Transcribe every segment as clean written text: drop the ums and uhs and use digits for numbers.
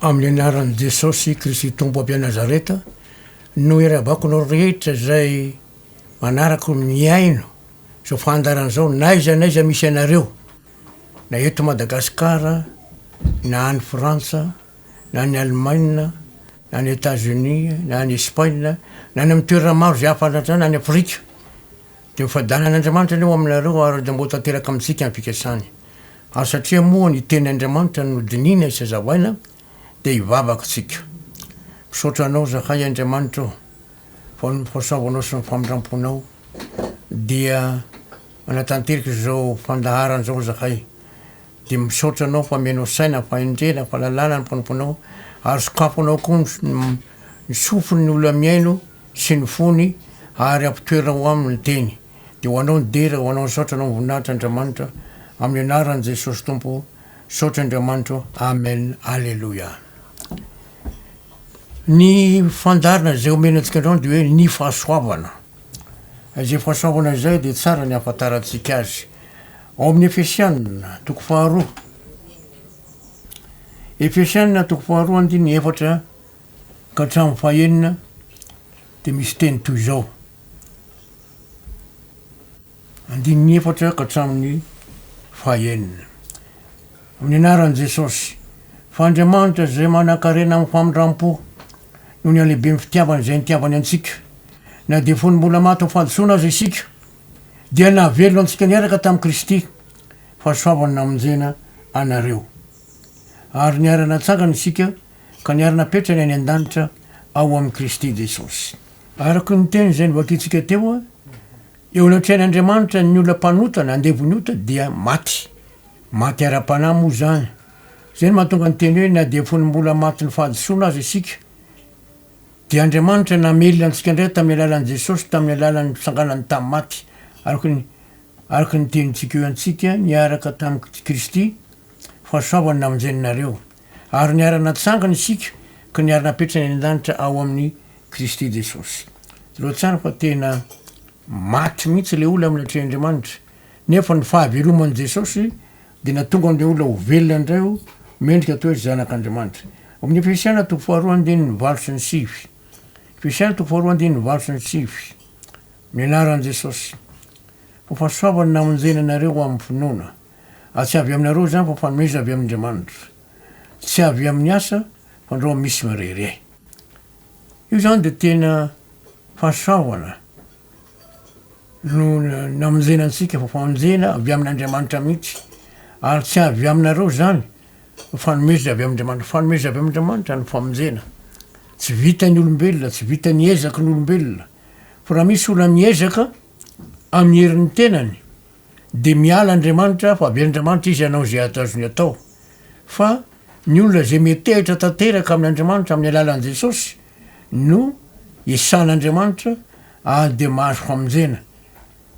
Amin'ny anaran'i Jesosy Kristy Tompo avy any Nazareta no iarahabako anao rehetra izay manaraka mihaino izao fandaharana izao n'aiza n'aiza misy anareo na eto Madagasikara na any Frantsa na any Allemagne na any Etats-Unis na any Espagne na any amin'ny toerana maro izay ahafantarana na any Afrika dia ho fadanan'Andriamanitra anie ho aminareo ary dia mba ho tanteraka amintsika ny fikasany. Ary satria moa ny teny Andriamanitra no dinihina sy hazavaina dia hivavaka tsika. Misaotra Anao zahay Andriamanitra ô fa noho ny fahasoavanao sy ny famindramponao dia manatanteraka izao fandaharana izao zahay dia misaotra Anao fa omenao saina, fahendrena, fahalalana ny mpanomponao ary sokafonao koa ny sofin'ny olona mihaino sy ny fony ary ampitoerina ho aminy ny teny. Dia ho Anao ny dera, ho Anao ny saotra, Anao ny voninahitra Andriamanitra, amin'ny anaran'i Jesosy Tompo, saotra Andriamanitro, Amen, Aleloia. Ny fandaharana izay omena antsika androany dia hoe ny fahasoavana. Izay fahasoavana izay dia tsara ny hahafantarantsika azy. Ao amin'ny Efesiana, toko faharoa. Efesiana, toko faharoa, andininy efatra ka hatramin'ny fahenina dia misy teny toy izao. Andininy efatra ka hatramin'ny fahaenina. Amin'ny anaran'i Jesosy, fa Andriamanitra izay manankarena amin'ny famindram-po, noho ny halehiben'ny fitiavany izay nitiavany antsika, na dia fony mbola maty ho fahadisoana aza isika, dia nahavelona antsika niaraka tamin'i Kristy, fahasoavany namonjena anareo. Ary niara-natsangana isika ka niara-napetrany any an-danitra ao amin'i Kristy Jesosy. Araka ny teny izay novakintsika teo, eo anatrehan'Andriamanitra ny olona mpanota na andevon'ny ota dia maty. Maty ara-panahy moa izany. Izay no mahatonga ny teny hoe na dia fony mbola matin'ny fahadisoana aza isika, dia Andriamanitra namelona antsika indray tamin'ny alalan'i Jesosy tamin'ny alalan'ny fitsanganany tamin'ny maty. Araka ny araka ny tenintsika eo antsika niaraka tamin'i Kristy, fahasoavana namonjenareo. Ary niara-natsangana isika ka niara-napetrany any an-danitra ao amin'i Kristy Jesosy. Jereo tsara fa tena maty mihitsy ilay olona amin'ny atrehan'Andriamanitra. Nefa ny fahaveloman'i Jesosy dia nahatonga an'ilay olona ho velona indray ho mendrika atao hoe zanak'Andriamanitra. Ao amin'ny Efesiana toko faharoa andininy valo sy ny sivy. Efesiana toko faharoa andininy valo sy ny sivy. Ny anaran'i Jesosy. Fa fahasoavana namonjena anareo ho amin'ny finoana. Ary tsy avy aminareo izany fa fanomezana avy amin'Andriamanitra. Tsy avy amin'ny asa fa ndrao misy mirehareha. Io izany dia tena fahasoavana no namonjena antsika fa famonjena avy amin'Andriamanitra mihitsy. Ary tsy avy aminareo izany fa fanomezana avy amin'Andriamanitra. Fanomezana avy amin'Andriamanitra ny famonjena. Tsy vitan'ny olombelona, tsy vitan'ny ezaky ny olombelona. Fa raha misy olona miezaka amin'ny herin'ny tenany dia miala Andriamanitra fa avy Andriamanitra izy hanao izay azony atao. Fa ny olona izay metehitra tanteraka amin' Andriamanitra amin'ny alalan'i Jesosy no esan'Andriamanitra ary dia mahazo famonjena.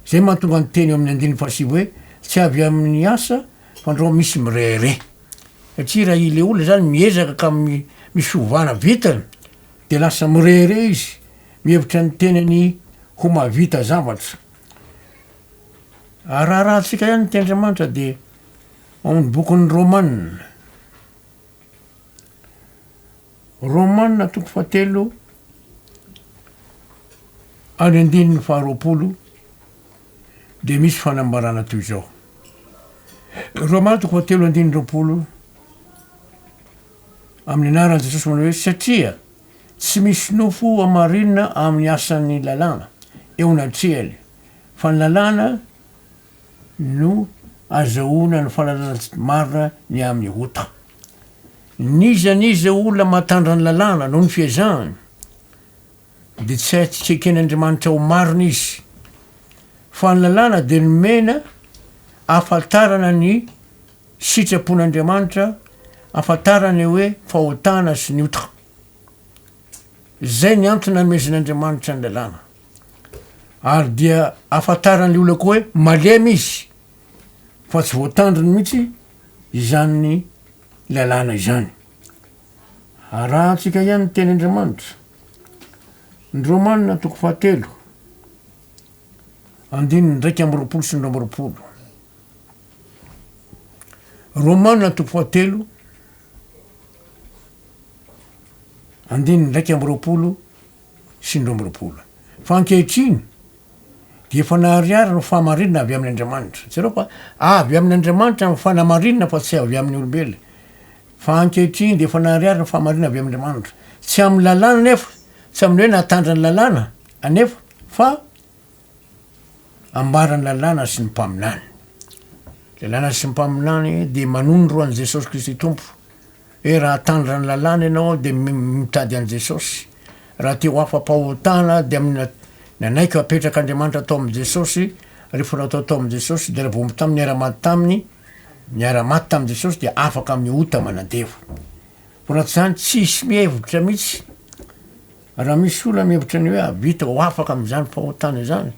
Izay mahatonga ny teny eo amin'ny andininy fahasivy hoe tsy avy amin'ny asa fa ndrao misy mirehareha. Satria raha ilay olona izany miezaka ka misy fiovana vitany dia lasa mirehareha izy, mihevitra ny tenany ho mahavita zavatra. Ary raha arahantsika ihany ny tenin'Andriamanitra dia ao amin'ny bokin'ny Romana, Romana toko fahatelo ary andininy faharoapolo dia misy fanambarana toy izao. Romana toko fahatelo andininy 20 amin'ny anaran'i Jesosy manao hoe satria Tsy misy nofo hamarinina amin'ny asan'ny lalàna eo anatrehany, fa ny lalàna no azahoana ny fahalalana marina ny amin'ny ota. N'iza n'iza olona mahatandra ny lalàna noho ny fiezahany, dia tsy tsy eken'Andriamanitra ho marina izy, fa ny lalàna dia nomena ahafantarana ny sitrapon'Andriamanitra, ahafantarana ny hoe fahotana sy ny ota. Izay ny antony nanomezan'Andriamanitra ny lalàna. Ary dia ahafantaran'ilay olona koa hoe malemy izy, fa tsy voatandriny mihitsy izany lalàna izany. Arahantsika ihany ny tenin'Andriamanitra. Ny Romana toko fahatelo, andininy 21 sy ny 22. Romana toko fahatelo. Andininy 21 sy 22. Fa ankehitriny dia efa naharihary ny fahamarinana avy amin' Andriamanitra. Jereo fa avy amin' Andriamanitra ny fanamarinana fa tsy avy amin'ny olombelona. Fa ankehitriny dia efa naharihary ny fahamarinana avy amin' Andriamanitra. Tsy amin'ny lalàna anefa, tsy amin'ny hoe nahatandra ny lalàna anefa fa ambaran'ny lalàna sy ny mpaminany. Lalàna sy ny mpaminany dia manondro an'i Jesosy Kristy Tompo. Hoe raha tandra ny lalàna ianao dia mitady an'i Jesosy. Raha te ho afa-pahotana dia amin'ny nanaiky apetrak'Andriamanitra tao amin'i Jesosy, rehefa natao tao amin'i Jesosy dia raha vao tamin'ny niara-maty taminy, niara-maty tamin'i Jesosy dia afaka amin'ny ota manandevo. Fa raha tsy izany tsisy mihevitra mihitsy. Raha misy olona mihevitra ny hoe hahavita ho afaka amin'izany fahotana izany,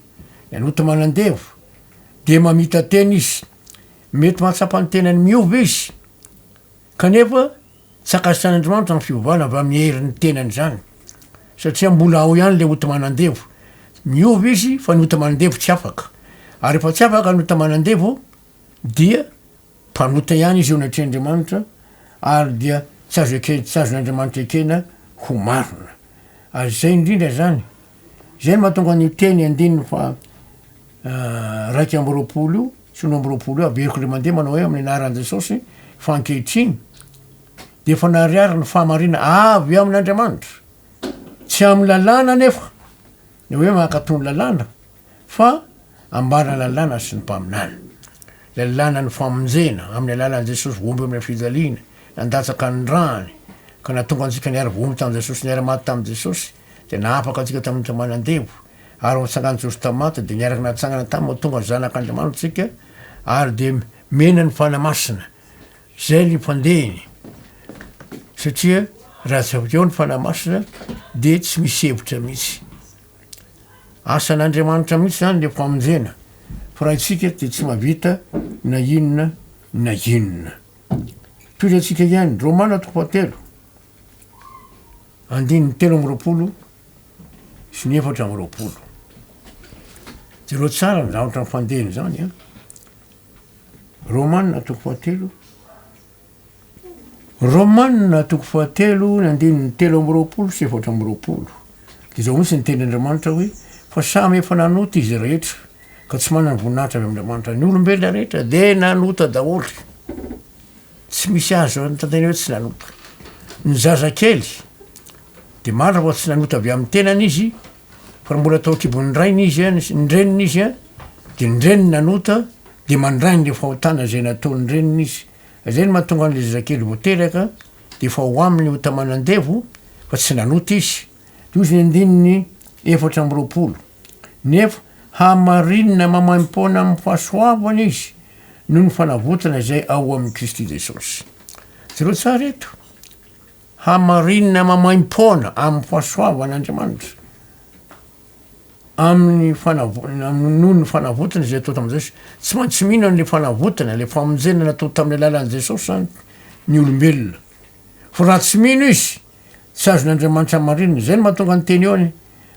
ny ota manandevo, dia mamita-tena izy. Mety mahatsapa ny tenany miova izy, Kanefa, tsy ankasitrahan'Andriamanitra ny fiovana avy amin'ny herin'ny tenany izany, satria mbola ao ihany ilay ota manandevo. Miova izy fa ny ota manandevo tsy afaka. Ary rehefa tsy afaka ny ota manandevo dia mpanota ihany izy eo anatrehan'Andriamanitra ary dia tsy azo eke- tsy azon'Andriamanitra ekena ho marina. Ary izay indrindra izany, izay no mahatonga an'io teny andininy faha 21 io sy 22 io, averiko indray mandeha manao hoe amin'ny anaran'i Jesosy, fa ankehitriny dia efa nariary ny fahamarinana avy amin'Andriamanitra, tsy amin'ny lalàna anefa, ny hoe mankatò ny lalàna, fa ambara lalàna sy ny mpaminany. Lalàna ny famonjena amin'ny alalan'i Jesosy voahombo amin'ny fijaliana, nandatsaka ny rany, ka nahatonga antsika niara-voahombo tamin'i Jesosy, niara-maty tamin'i Jesosy, dia nahafaka antsika tamin'ny ota manandevo, ary nitsangan'i Jesosy tamin'ny maty, dia niaraka natsangana taminy ho tonga zanak'Andriamanitra isika, ary dia mena ny Fanahy Masina. Izay ny fandehiny, satria raha tsy avy eo ny Fanahy Masina dia tsy misy hevitra mihitsy. Asan'Andriamanitra mihitsy izany le famonjena, fa raha isika dia tsy mahavita na inona na inona. Tohizantsika ihany, Romana toko fahatelo, andininy 23 sy ny 24. Jereo tsara ny zavatra mifandehiny izany an. Romana toko fahatelo. Romana toko fahatelo ny andininy 23 sy 24. De zao mihitsy ny tenin'Andriamanitra hoe fa samy efa nanota izy rehetra ka tsy manana voninahitra avy amin'Andriamanitra. Ny olombelona rehetra de nanota daholo. Tsy misy azo anontaniana hoe tsy nanota. Ny zazakely de marina fa tsy nanota avy amin'ny tenany izy fa raha mbola tao an-kibon'ny rainy izy an, ny reniny izy an, de ny reniny nanota de mandray an'le fahotana zay nataon'ny reniny izy. Zay no mahatonga an'le zazakely vao teraka de efa ho aminy ota manandevo fa tsy nanota izy. De hozy ny andininy 24, nefa hamarinina maimaimpoana amin'ny fahasoavana izy noho ny fanavotana izay ao amin'i Kristy Jesosy. Jereo tsara eto. Hamarinina maimaimpoana amin'ny fahasoavan'Andriamanitra, amin'ny fanavo- noho ny fanavotana izay atao tamin'i Jesosy. Tsy maintsy mino an'ilay fanavotana, ilay famonjena natao tamin'ny alalan'i Jesosy izany ny olombelona. Fa raha tsy mino izy, tsy azon'Andriamanitra hamarinina. Izay no mahatonga ny teny eo any.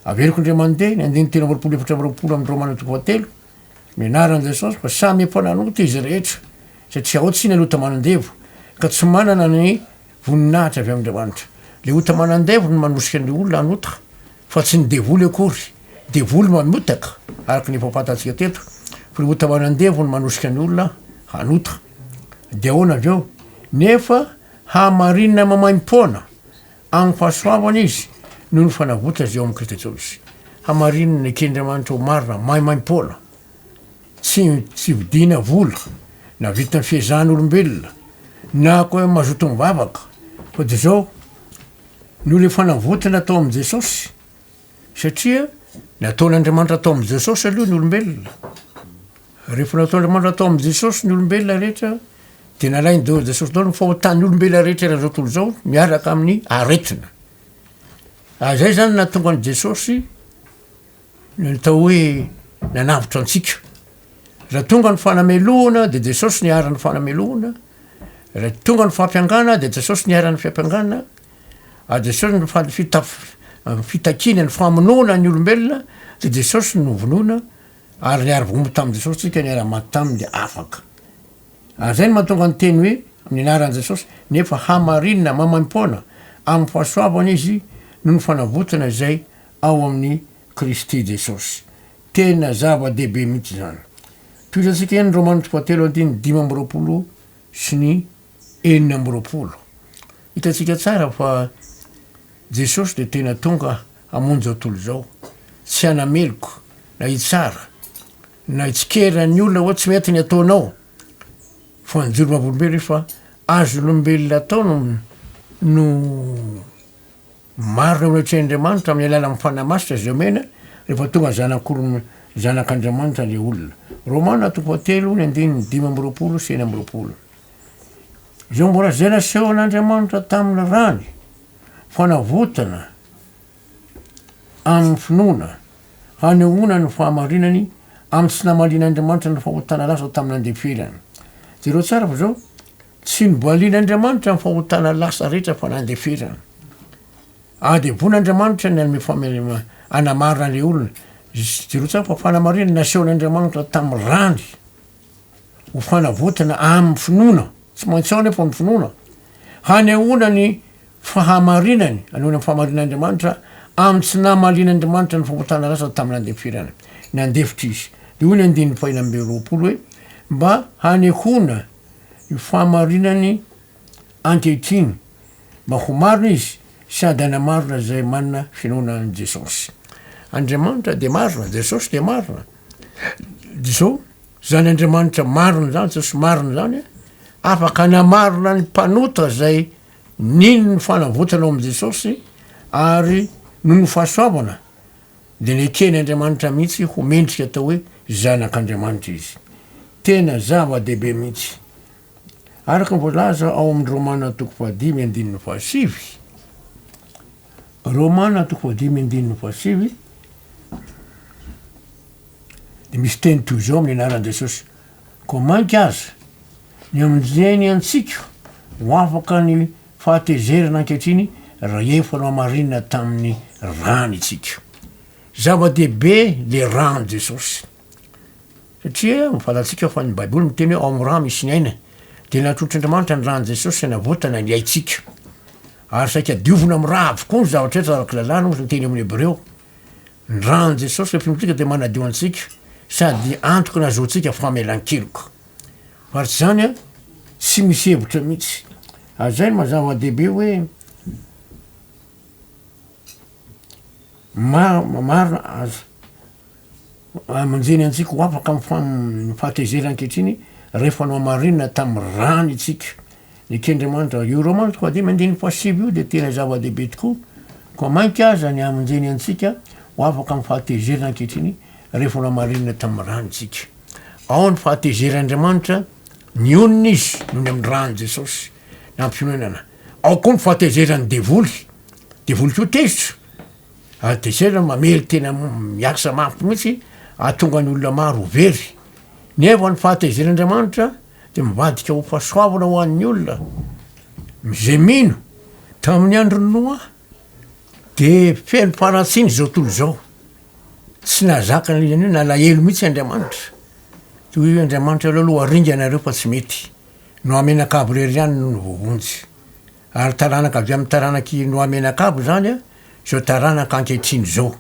Averiko indray mandeha, ny andininy 23 24 amin'ny Romana toko fahatelo, ny anaran'i Jesosy, fa samy efa nanota izy rehetra, satria ao tsy ny ota manandevo, ka tsy manana ny Voninahitra avy amin'Andriamanitra. Le ota manandevo no manosika ny olona hanota fa tsy ny devoly akory. Devoly mamotaka araka ny efa fantatsika teto fa le ota manandevo no manosika ny olona hanota. De ahoana avy eo? Nefa hamarinina maimaimpoana amin'ny fahasoavana izy noho ny fanavotana izay ao amin'i Kristy Jesosy. Hamarinina eken'Andriamanitra ho marina maimaimpoana. Tsy tsy vidiana vola, na vitan'ny fiezahan'olombelona, na koa hoe mazoto mivavaka, fa dia izao, noho ilay fanavotana tao amin'i Jesosy, satria nataon'Andriamanitra tao amin'i Jesosy aloha ny olombelona. Rehefa nataon'Andriamanitra tao amin'i Jesosy ny olombelona rehetra, dia nalain'i Jesosy daholo ny fahotan'ny olombelona rehetra eran'izao tontolo izao, miaraka amin'ny aretina. Ary izay izany nahatonga an'i Jesosy Ny atao hoe nanavotra antsika. Raha tonga ny fanamelohana dia Jesosy niharan'ny fanamelohana, raha tonga ny fampiangana dia Jesosy niharan'ny fiampangana, ary Jesosy ny fitaf- fitakiana ny famonoana ny olombelona dia Jesosy no vonoina ary niara-voaomby tamin'i Jesosy tsika niara-maty taminy dia afaka. Ary zay no mahatonga ny teny hoe amin'ny anaran'i Jesosy nefa hamarinina maimaimpoana amin'ny fahasoavana izy. noho ny fanavotana izay ao amin'i Kristy Jesosy. Tena zava-dehibe mihitsy izany. Tohizantsika ihany ny Romana toko fahatelo andininy 25 sy ny 26. Hitantsika tsara fa Jesosy dia tena tonga hamonjy izao tontolo izao, tsy hanameloka na hitsara na hitsikera ny olona hoe tsy mety ny ataonao, fa nijoro vavolombelona izy fa azon'olombelona atao no no marina eo anatrehan'Andriamanitra amin'ny alalan'ny Fanahy Masina izay omena rehefa tonga zanak'olona zanak'Andriamanitra le olona. Romana toko fahatelo ny andininy 25 sy 26. Izao mbola izay nasehon'Andriamanitra tamin'ny rany, fanavotana amin'ny finoana, hanehoana ny fahamarinany amin'ny tsy namalian'Andriamanitra ny fahotana lasa tamin'ny nandeferany. Jereo tsara fa izao, tsy nobalian'Andriamanitra ny fahotana lasa rehetra fa nandeferany. Ady voan'Andriamanitra ny hanome famelana hanamarina ilay olona. Jereo tsara fa fanamarinana nasehon'Andriamanitra tamin'ny rany. ho fanavotana amin'ny finoana, tsy maintsy ao anefa ny finoana, hanehoana ny fahamarinany, hanehoana ny fahamarinan'Andriamanitra amin'ny tsy namalian'Andriamanitra ny fahotana lasa tamin'ny nandeferana, nandefitra izy. Dia hoy ny andininy fahena amby 26 hoe, mba hanehoana ny fahamarinany ankehitriny, mba ho marina izy sady hanamarina izay manana finoana an'i Jesosy. Andriamanitra dia marina, Jesosy dia marina. Izao, Zany Andriamanitra marina zany, Jesosy marina zany, afaka hanamarina ny mpanota zay nino ny fanavotana ao amin'i Jesosy ary noho ny fahasoavana de nekeny Andriamanitra mihitsy ho mendrika atao hoe zanak'Andriamanitra izy. Tena zava-dehibe mihitsy. Araka ny voalaza ao amin'ny Romana toko fahadimy andininy fahasivy, Romana toko fahadimy andininy fahasivy, Dia misy teny toy izao amin'ny anaran'i Jesosy, Koa mainka aza ny hamonjeny antsika ho afaka ny fahatezerana ankehitriny rahefa nohamarinina tamin'ny rany isika. Zava-dehibe le ran'i Jesosy. Satria fantatsika fa ny Baiboly miteny hoe ao amin'ny rà misy ny aina. Dia natolotr'Andriamanitra ny ran'i Jesosy hanavotana ny aintsika. Ary saika diovina amin'ny rà avokoa ny zavatra rehetra araka ny lalàna, hoy ny teny amin'ny Hebreo. Ny ran'i Jesosy ilay finoantsika dia manadio antsika sady antoka nahazoantsika famelan-keloka. Fa raha tsy izany an, tsy misy hevitra mihitsy. Ary izay no maha zava-dehibe hoe marina aza hamonjeny antsika ho afaka amin'ny fahatezerana ankehitriny rehefa nohamarinina tamin'ny rany isika. Neken'Andriamanitra. Io Romana toko fahadimy andininy fahasivy io dia tena zava-dehibe tokoa, koa mainka aza ny hamonjeny antsika ho afaka amin'ny fahatezerana ankehitriny rehefa nohamarinina tamin'ny rany isika. Ao ny fahatezeran'Andriamanitra, nionona izy noho ny amin'ny ran'i Jesosy nampiononana. Ao koa ny fahatezeran'ny devoly, devoly koa tezitra, ary tezerana mamely tena miasa mafy mihitsy ahatonga ny olona maro ho very. Nefa ny fahatezeran'Andriamanitra dia mivadika ho fahasoavana ho an'ny olona izay mino. Tamin'ny andron'i Noa dia feno faharatsiana izao tontolo izao. Tsy nahazaka an'ilay izy nalahelo mihitsy Andriamanitra. Toy hoe Andriamanitra aleo aloha haringana nareo fa tsy mety. Noa mianakavy irery ihany no voavonjy. Ary taranaka avy amin'ny taranak'i Noa mianakavy izany izao taranaka ankehitriny izao.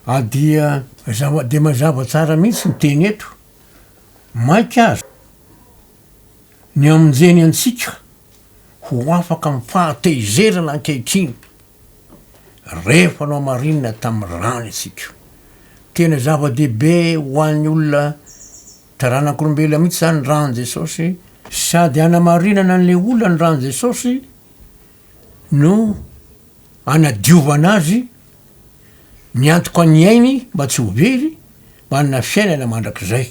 Ary dia zava dia mazava tsara mihitsy ny teny eto. Mainka aza ny hamonjeny antsika ho afaka amin'ny fahatezerana ankehitriny rehefa nohamarinina tamin'ny rany isika. Tena zava-dehibe ho an'ny olona taranak'olombelona mihitsy izany ny ran'i Jesosy. Sady hanamarinana an'ilay olona ny ran'i Jesosy no hanadiovana azy Miantoka ny ainy mba tsy ho very, mba hanana fiainana mandrakizay.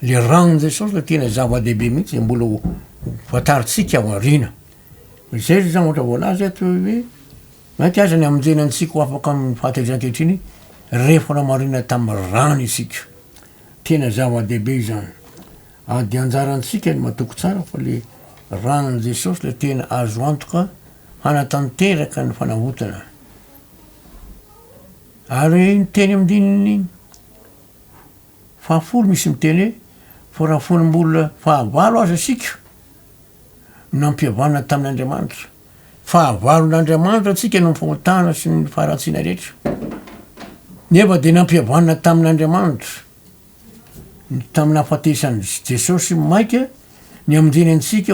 Le ran'i Jesosy le tena zava-dehibe mihitsy mbola ho fantarintsika ao aoriana. Izay zany zavatra voalaza eto hoe mainka aza ny hamonjena antsika ho afaka amin'ny fahatezerana ankehitriny rehefa nohamarina tamin'ny rany isika. Tena zava-dehibe izany. Ary dia anjarantsika ny matoky tsara fa le ran'i Jesosy le tena azo antoka hanatanteraka ny fanavotana. Ary ny teny andininy fahafolo misy miteny hoe fa raha fony mbola fahavalo aza isika no nampihavanina tamin' Andriamanitra. Fahavalon'Andriamanitra antsika noho ny fahotana sy ny faharatsiana rehetra. Nefa dia nampihavanina tamin'Andriamanitra ny tamin'ny nahafatesan'i Jesosy mainka ny hamonjeny antsika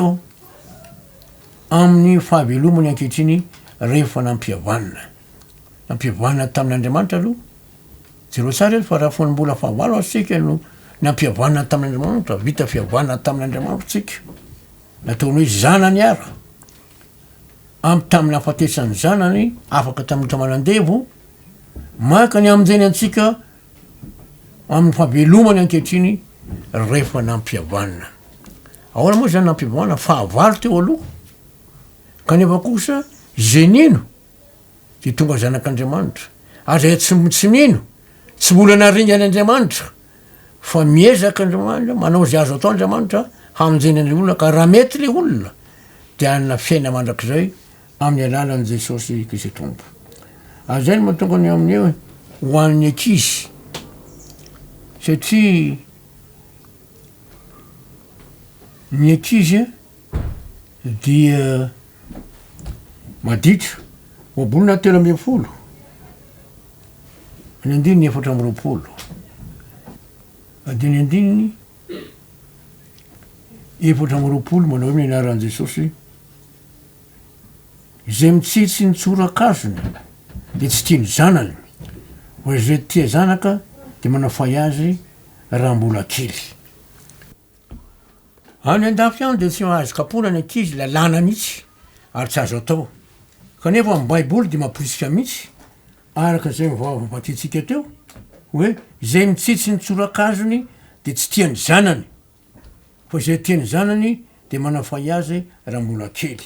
amin'ny fahavelomany ankehitriny rehefa nampihavanina. Nampihavanina tamin'Andriamanitra aloha. Jereo tsara eto fa raha fony mbola fahavalo aza tsika no nampihavanina tamin'Andriamanitra, vita fihavanana tamin'Andriamanitra tsika. Nataony hoe zanany ara. Ampy tamin'ny nahafatesan'ny zanany, afaka tamin'ny ota manandevo, maka ny hamonjeny antsika amin'ny fahavelomany ankehitriny rehefa nampihavanina. Ahoana moa izany nampihavanina? Fahavalo teo aloha, kanefa kosa izay nino dia tonga zanak'Andriamanitra, ary izay tsy tsy mino, tsy mbola naringany Andriamanitra, fa miezaka Andriamanitra, manao izay azo atao Andriamanitra hamonjena ny olona, ka raha mety le olona dia hanana fiainana mandrakizay amin'ny alalan'i Jesosy Kristy Tompo. Ary izay no mahatonga ny amin'ny hoe ho an'ny ankizy, satria ny ankizy dia maditra, ohabolana 13, ny andininy 24, andininy andininy 24 manao hoe ny anaran'i Jesosy, izay mitsitsy ny tsorakazony dia tsy tia ny zanany, fa izay tia zanaka dia manafay azy raha mbola kely. Any andafy any dia tsy mahazo kapohina ny ankizy, lalàna mihitsy ary tsy azo atao. Kanefa ny baiboly dia mamporisika mihitsy araka izay novakiantsika teo hoe izay mitsitsy ny tsorakazony dia tsy tia ny zanany fa izay tia ny zanany dia manafay azy raha mbola kely.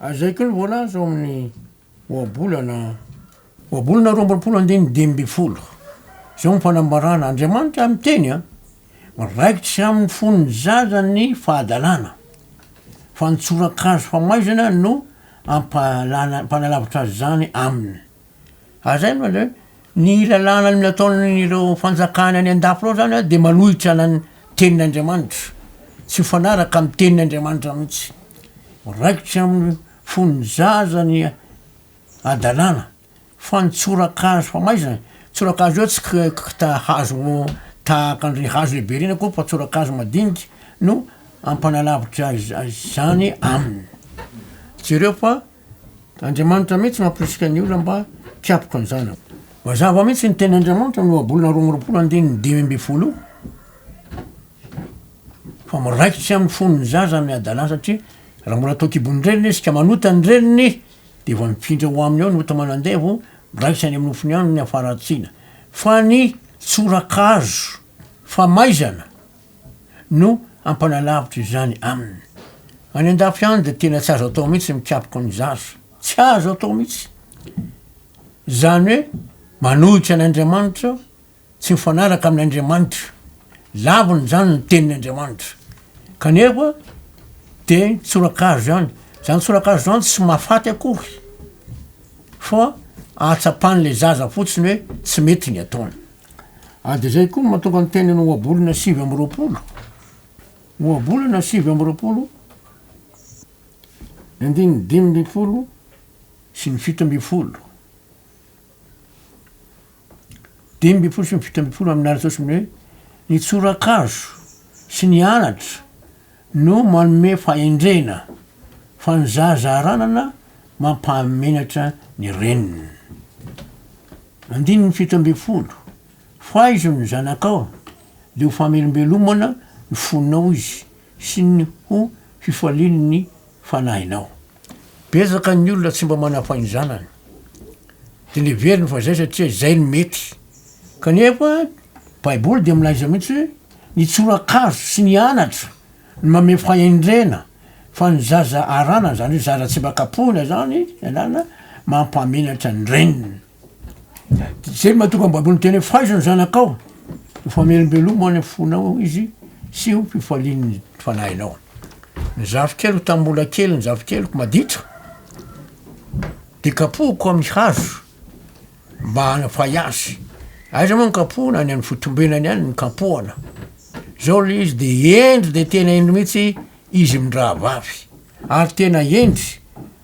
Ary izay koa no voalaza ao amin'ny ohabolana Ohabolana 22 andininy 15. Izao ny fanambarana, Andriamanitra miteny an, Miraikitra amin'ny fon'ny zaza ny fahadalana, fa ny tsorakazo famaizana no ampahalala ampanalavitra azy izany aminy. Ary zay no hoe ny lalàna nataon'ireo fanjakana any an-dafy ireo zany dia manohitra ny tenin'Andriamanitra, tsy mifanaraka amin'ny tenin'Andriamanitra mihitsy. Miraikitra amin'ny fon'ny zaza ny hadalana. Fa ny tsorakazo famaizana, tsorakazo io tsy k-k-ta hazo tahaka an'ireny hazo lehibe ireny akory fa tsorakazo madinika no ampanalavitra izany aminy. Jereo fa Andriamanitra mihitsy mampirisika ny olona mba hikapoka ny zanany. Mazava mihitsy ny tenin'Andriamanitra amin'ny ohabolana 22 andininy 15 io fa miraikitra amin'ny fon'ny zaza ny hadalana satria raha mbola atao an-kibon'ny reniny izy ka manota ny reniny Dia vao mifindra ho aminy ao ny ota manandevo, miraikitra any amin'ny nofony any ny hafaratsiana. Fa ny tsorakazo famaizana no hampanalavitra izany aminy. Any an-dafy any dia tena tsy azo atao mihitsy ny mikapoka ny zaza. Tsy azo atao mihitsy. Izany hoe manohitra an'Andriamanitra Tsy mifanaraka amin' Andriamanitra. Laviny izany ny tenin' Andriamanitra. Kanefa dia tsorakazo ihany. Izany tsorakazo izany tsy mahafaty akory fa ahatsapan'ilay zaza fotsiny hoe tsy mety ny ataony. Ary dia izay koa no mahatonga ny tenin'ny ohabolana 29. Ohabolana 29, ny andininy 15 sy ny 17. 15 sy ny 17 amin'ny anaran'i Jesosy ny hoe ny tsorakazo sy ny anatra no manome fahendrena fa ny zaza aranana mampahamenatra ny reniny. Andininy 17 Faizo ny zanakao dia ho famelombelomana ny fonao izy sy ny ho fifalian'ny fanahinao. Betsaka ny olona tsy mba manafay ny zanany. De neveriny fa zay satria zay no mety. Kanefa baiboly dia milaza mihitsy hoe ny tsorakazo sy ny anatra no manome fahendrena fa ny zaza aranana zany hoe zaza tsy mba kapohina zany ialana mampamenatra ny reniny. Zay no mahatonga ny baiboly miteny hoe faizo ny zanakao ho famelombelomana ny fonao izy sy ho fifalian'ny fanahinao. Ny zafikeliko tamin'ny mbola kely ny zafikeliko maditra de kapohiko amin'ny hazo mba hanafay azy. Aiza moa ny kapohina? Any amin'ny fotombenany any ny kapohana. Zao le izy de hendry de tena hendry mihitsy izy mirahavavy ary tena hendry.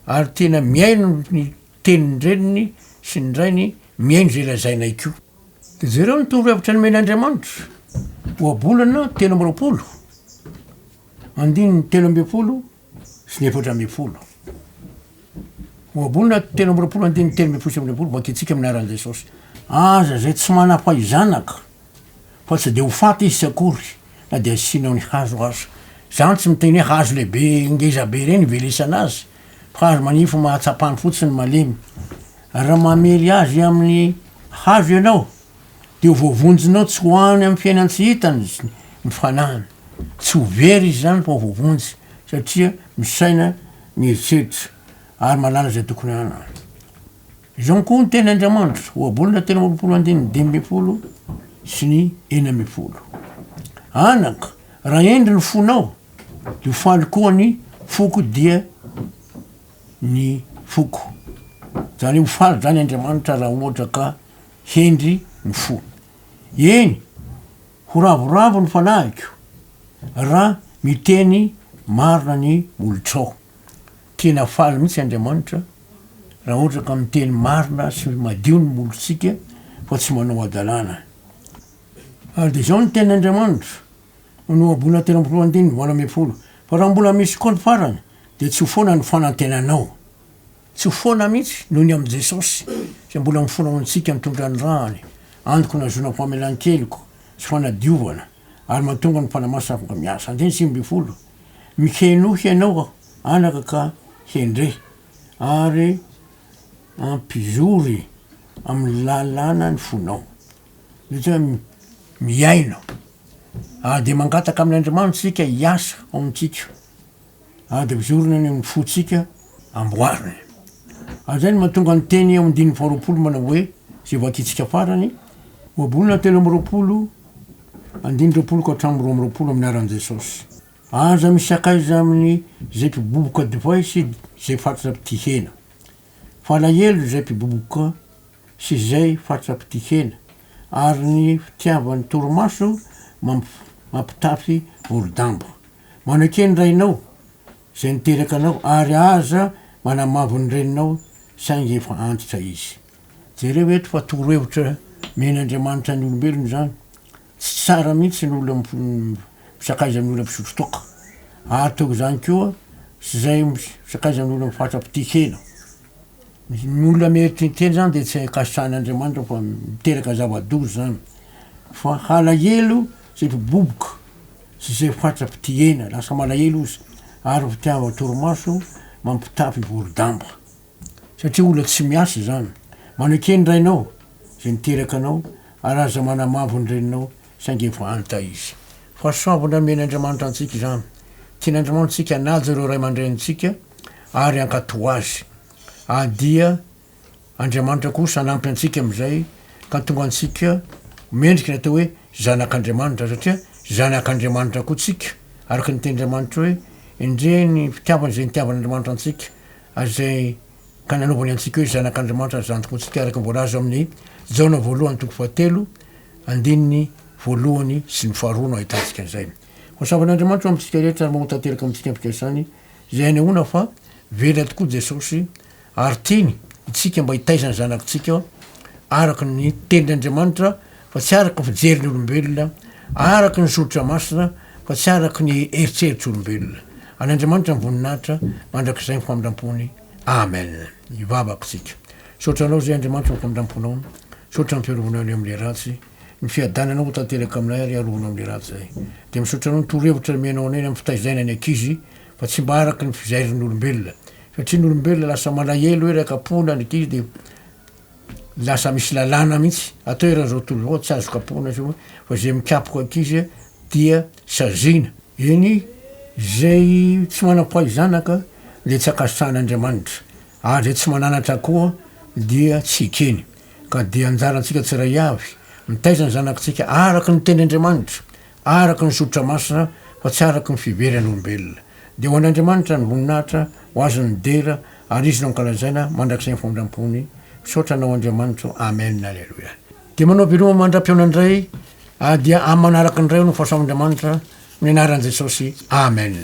ary tena mihaino ny tenin-dreniny sy ny rainy, mihaino izay lazainay koa. Dia jereo ny torohevitra nomen'Andriamanitra, Ohabolana 23, andininy 13 sy ny 14. Ohabolana 23 andininy 13 sy 14, vakintsika amin'ny anaran'i Jesosy. Aza izay tsy manam-pahizanaka, fa tsy dia ho faty izy tsy akory, na dia asianao ny hazo aza. Izany tsy miteny hoe hazo lehibe ngeza be ireny ivelesana azy, fa hazo manify mahatsapany fotsiny malemy. Raha mamely azy amin'ny hazo ianao, dia ho voavonjinao tsy ho any amin'ny fiainan-tsy hita ny ny fanahiny. Tsy ho very izy izany fa ho voavonjy, satria misaina, mieritreritra, ary mahalala izay tokony hanana. Izao koa ny teny Andriamanitra, Ohabolana 23 andininy 15 sy ny 16. Anaka, raha hendry ny fonao, dia ho faly koa ny foko dia ny foko. Izany hoe ho faly izany Andriamanitra raha ohatra ka hendry ny fo. Eny, ho ravoravo ny fanahiko raha miteny marina ny molotrao. Tena faly mihitsy Andriamanitra raha ohatra ka miteny marina sy madio ny molotsika fa tsy manao hadalana. Ary dia izao ny tenin'Andriamanitra, Ohabolana 23 andininy 18, Fa raha mbola misy koa ny farany, dia tsy ho foana ny fanantenanao. Tsy ho foana mihitsy noho ny amin'i Jesosy, izay mbola mifona ho antsika mitondra ny rany, antoko nahazoana famelan-keloka sy fanadiovana, ary mahatonga ny Fanahy Masina afaka miasa. Andininy 19, Mihenoa hianao anaka ka hendre, ary ampizory amin'ny lalàna ny fonao. Midika hoe mihaino. Ary dia mangataka amin' Andriamanitra isika hiasa ao amintsika, ary dia mizorona any amin'ny fontsika amboariny. Ary izay no mahatonga ny teny ao andininy faharoapolo manao hoe, izay vakintsika farany, Ohabolana 23, andininy 20 ka hatramin'ny 22 amin'ny anaran'i Jesosy. Aza misakaiza amin'ny izay mpiboboka divay sy izay fatra mpitia hena. Fa alahelo izay mpiboboka sy izay fatra mpitia hena, ary ny fitiavan'ny torimaso mampitafy vorodamba. Maneke ny rainao izay niteraka anao, ary aza manamavo ny reninao saingy efa antitra izy. Jereo eto fa torohevitra omen'Andriamanitra ny olombelona izany. Tsy tsara mihitsy ny olona misakaiza amin'ny olona mpisotro toaka. Ary toy izany koa izay misakaiza amin'ny olona mifatra-pitia hena. Ny olona mieritreritra zany dia tsy ankasitrahan'Andriamanitra fa miteraka zava-doza zany. Fa halahelo zay mpiboboka sy zay fatra-pitia hena, lasa malahelo izy ary fitiavan-torimaso mampitafy vorodamba. Satria olona tsy miasa izany. Maneke ny rainao izay niteraka anao ary aza manamavo ny reninao saingy efa anta izy. Fahasoavana nomen'Andriamanitra antsika izany. Tian'Andriamanitra isika hanaja ireo ray aman-drenintsika ary hankatò azy. Ary dia Andriamanitra kosa hanampy antsika amin'izay ka hahatonga antsika ho mendrika ny atao hoe zanak'Andriamanitra satria zanak'Andriamanitra koa tsika araka ny tenin'Andriamanitra hoe endrey ny fitiavana izay nitiavan'Andriamanitra antsika ary izay ka nanaovany antsika hoe zanak'Andriamanitra ary izany tokoa tsika araka ny voalaza ao amin'ny Jaona voalohany toko fahatelo andininy voalohany sy ny faharoa no ahitantsika an'izay. Fahasoavan'Andriamanitra ho amintsika rehetra ary mba ho tanteraka amintsika ny fikasany izay anehoana fa velona tokoa Jesosy ary tiany itsika mba hitaiza ny zanakitsika araka ny tenin'Andriamanitra fa tsy araka ny fijerin'ny olombelona, araka ny soratra masina fa tsy araka ny eritreritr'olombelona. An'Andriamanitra ny voninahitra mandrakizay ny famindram-pony. Amen. Hivavaka isika. Misaotra Anao izay Andriamanitra ny famindram-ponao. Misaotra ny fiarovanao anay amin'ilay ratsy. Ny fiadananao ho tanteraka aminay ary arovanao amin'ilay ratsy izahay. Dia misaotra Anao ny torohevitra nomenao anay ny amin'ny fitaizaina ny ankizy fa tsy mba araka ny fijairin'ny olombelona. Satria ny olombelona lasa malahelo hoe raha kapohina ny ankizy dia lasa misy lalàna mihitsy atao eran'izao tontolo izao tsy azo kapohina zao fa izay mikapoka ankizy dia saziana. Eny, izay tsy manam-pahaizanaka dia tsy ankasitrahan'Andriamanitra, ary izay tsy mananatra koa dia tsy ekeny. Ka dia anjarantsika tsiray avy mitaiza ny zanakitsika araka ny tenin'Andriamanitra, araka ny soratra masina fa tsy araka ny fiheveran'olombelona. Dia ho an'Andriamanitra ny voninahitra, ho Azy ny dera, ary Izy no ankalazaina mandrakizay ny famindram-pony. Misaotra Anao Andriamanitra o. Amen Aleloia. Dia manao veloma mandra-pihaona indray, ary dia amin'ny manaraka indray no fahasoavan'Andriamanitra, amin'ny anaran'i Jesosy. Amen.